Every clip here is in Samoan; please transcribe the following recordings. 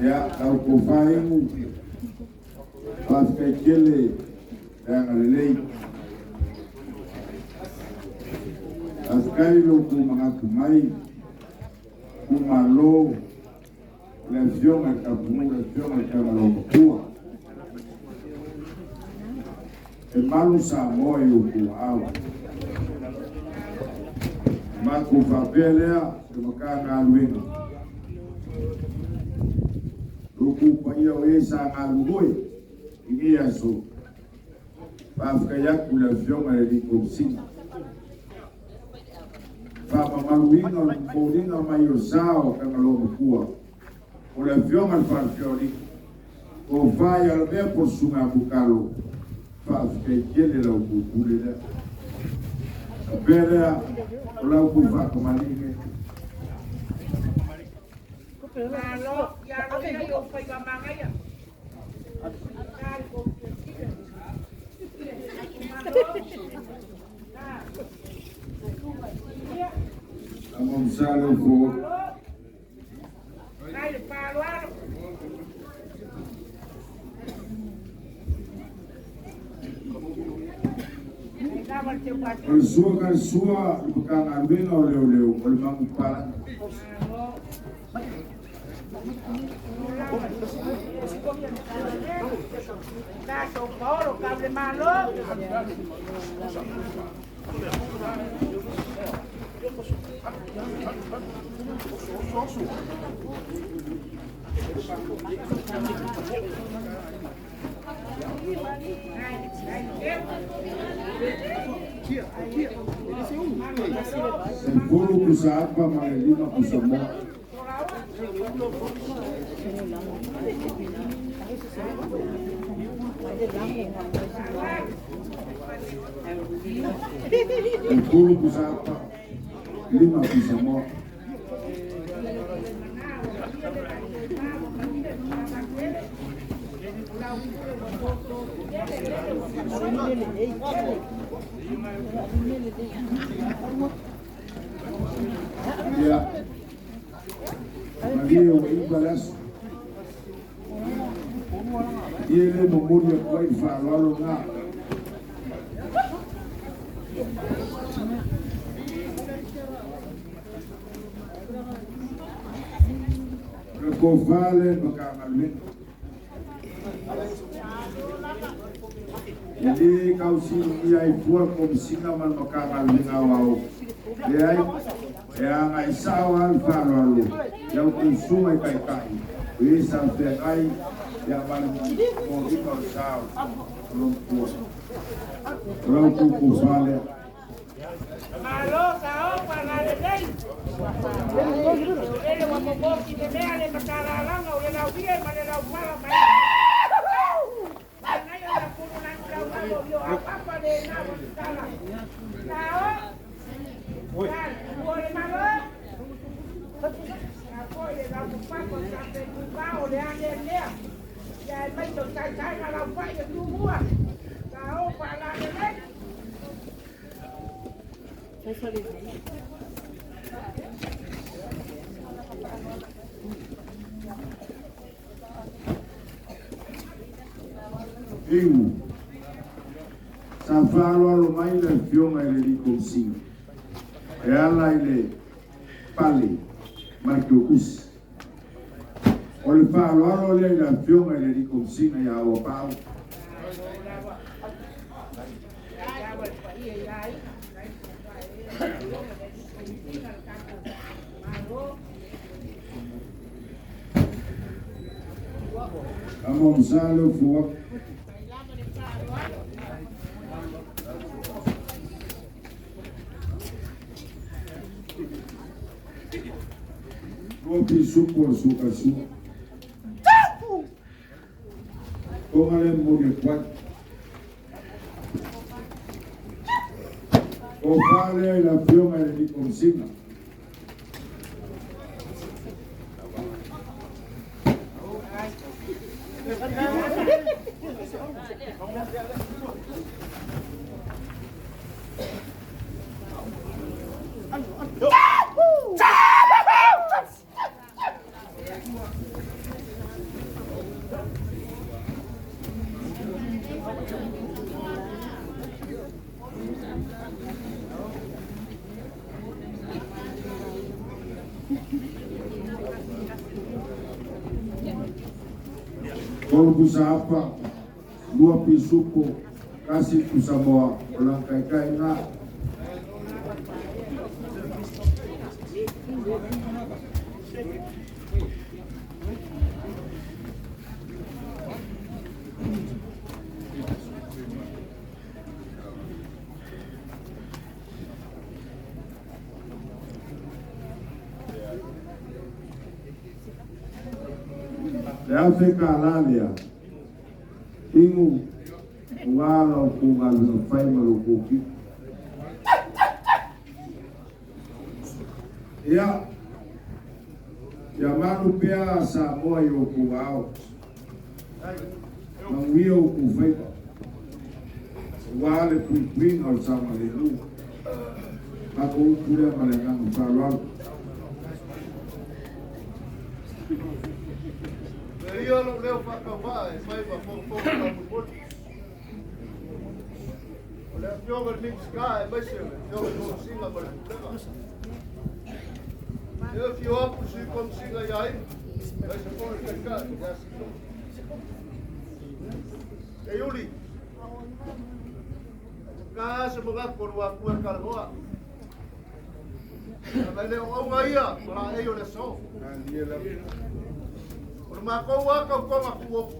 Ia, lau tofa Inu, faafetai tele le agalelei. Faafetai i lo outou manatu mai, itumalo, le afioga i le Tapunuu, le afioga i le Tagaloamatua. E malu Samoa i outou aao. Matou faapea lea, le Matagaluega, lo outou paia o e sa galulue i nei aso, faafetai atu i le afioga i le Komesina. Faamamaluina o le momoliga mai o le sa o Tagaloamatua, o le afioga i le Falefiaoli, tofa ia Lavea po o le Susuga ia Butalo, faafetai tele la outou pule lea. Faapea lea, o la outou faatamalii nei. Malo, ia alo ia i ou faiva manaia. Amamsa le fo. O le sua ka le sua, le Matagaluega o Leoleo, o le manupapalagi. 10 pusa apa ma le 5 pusa moa. 10 pusa apa, 5 pusa moa. Ia, malie ua 9 le aso. Ia le momoli atu ai le faaaloalo lena. O le tofa lea i le Matagaluega. E le tausilimia ai fua le Komesina ma le Matagaluega Aoao. Leai, e agai sao lava le faaaloalo i a outou susuga i taitai, o e sa feagai ia ma le momoliga o le sa o lou matua. O la outou tofa lea. Malo sa o pa la lelei. O lele ua momoki le mea le matalalaga o le lauie ma le laufala mai. Nai o la pulu nanu lau alo i o apapa le na wa tutala. Sa o. Ua le malo. Sa foi le lau papa sa pe tupa o le ane lea. Ia e mai tau tai tai na lau pai e tumua. Sa o pa la lelei. Iu. Sa faaaloalo mai le afioga i le alii Komesina e ala i le pale ma le tuukusi. O le faaaloalo lea i le afioga i le alii Komesina ia Auapaau. Amamsa le fua. Lua pisupo o le sua ka sua. Tonga le momoli atu ai. Tofa lea i le afioga i le alii Komesina. Tolu pusa apa, lua pisupo, kasi pusa moa, o lang kaikai nga. Le Afrika lalia, ingu wala o kunga luna fai ma lo kuki. Ia, ia manu pea sa moa i o kunga au. Manguia o ku faiva. Ua le puipuiga o le saogalemu. Matou upu lea ma le agaga faaaloalo. E ia lou leo faatauvaa e fai ma fogafoga faamolemole. O le Afioga i le Minisita aemaise o le Afioga i le Komesina ma le Pulega. E afio atu le Sui Komesina ia Aiga, aemaise foi le Taitai ia Sito. E Iuli, ka se manatu o le Luapua e talanoa. Leaga e le o auga ia ma laei o le aso. O le matou lava tautoga tuopo,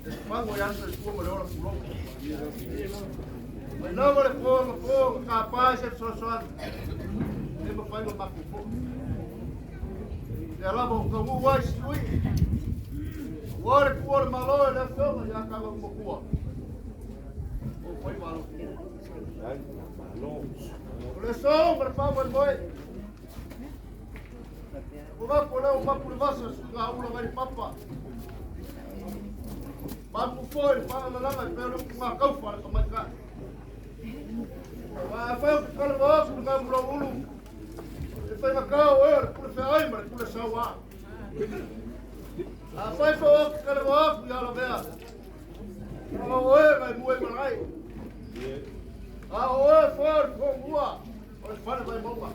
e fagu ai lava le soifua ma le ola pulou. Mai lava le po ma po na tapa ai se fesoasoani, e le mafai ona matou foi. Lea lava ua taunuu ai si ui, aua le tuua o le Malo e le Afioga ia Tagaloamatua, o faiva alofiga. O le aso ma le faamoemoe, e manatu o lea ua mapu le vasa suigaula nai le papa. Mapu foi le faalalalaga e pei o le utugataufa a le tamaitai. Aua afai ou te talanoa atu i le gamulauulu, e faigata o oe o le pule feai ma le pule sauā. Afai foi ou te talanoa atu ia Lavea, o oe na e mua i malae. A o oe foi o le toamua o le fale Vaimauga.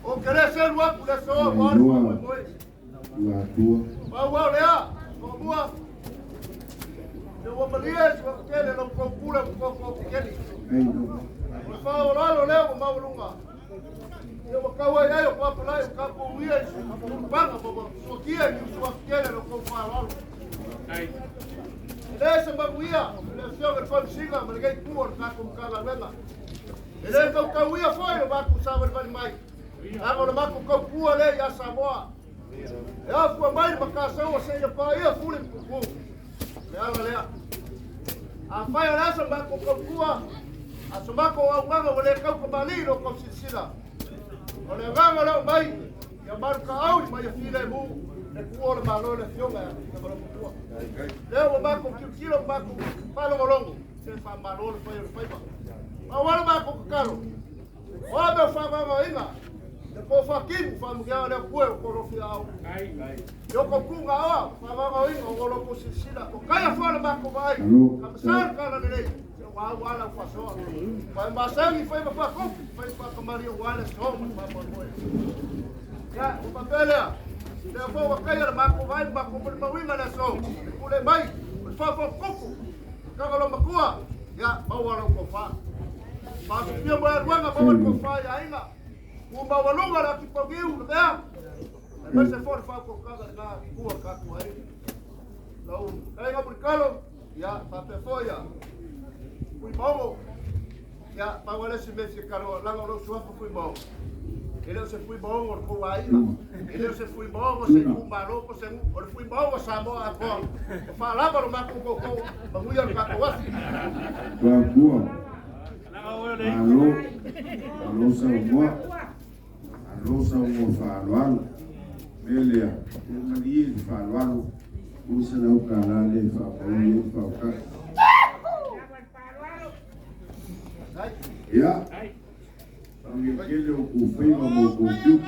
Ou te le selu atu i le aso aua le Lua, faamoemoe. lua, Pau au lea, toamua, se ua malie si tele lau tou pule ua tou tetele. ei no. O le faaolalo lea ua maualuga. Ia ua tau ai ai o papalai o tatou ia i sulupaga ma ua suakia i suatetele lau tou faaaloalo. E le se manuia le Afioga i le Komesina ma lenei itu o le tatou Matagaluega. E le tautauia foi lo matou savalivali mai, leaga o le matou tautua lea ia Samoa. E afua mai le Matasaua seia paia Fuli ma Tupu. O le ala lea. Afai o le a sa matou tautua, a so matou auaunaga ua le taukamalii lo tou silasila, o le agaga lea o mai, ia malutaau ma ia filemu le tuua o le Malo i le Afioga ia Tagaloamatua. Lea ua matou tilotilo ma matou faalogologo, se faamalo le fai o le faiva. Pau lava le matou tatalo, o a mea o faagaogaoina, ia tofa timu faamanuiaga le Atua i o outou lofiaao. I o tou tuugaoa, faagaogaoina o lo outou silasila, o taia foi le matou vaai, Alo, kamasa le talalelei, se ua au lava lau faasoa. Ua e masani faiva faakofi, faiva faakamali aua le aso ma le faamoemoe. Ia, ua faapea lea, lea foi ua taia le matou vaai ma matou molimauina le aso, e pule mai, o le faafofotupu, Tagaloamatua, ia, maua lau tofa. Faasofia mo aluega, maua le tofa i aiga. Tu maualuga le atipauniu, le mea. Aemaise foi le faautautaga i lena tua tatou aiga. Lau aiga Mulikalo, ia, faapea foi ia Fuimaogo. Ia, pau lava le isi mea e fia talanoa, leaga o lou suafa Fuimaogo. E le o se Fuimaogo o le tou aiga, e le o se Fuimaogo o se itumalo po o se nuu, o le Fuimaogo o Samoa atoa. Ua faalava lo matou tootoo, manuia lo tatou afi. Luapua, malo, malo saunoa, malo saunoa faaaloalo. Mea lea, ia malie le faaaloalo, $200 lea e faamaui ai le faaokai. Ia, manuia tele o outou faiva ma outou tiute.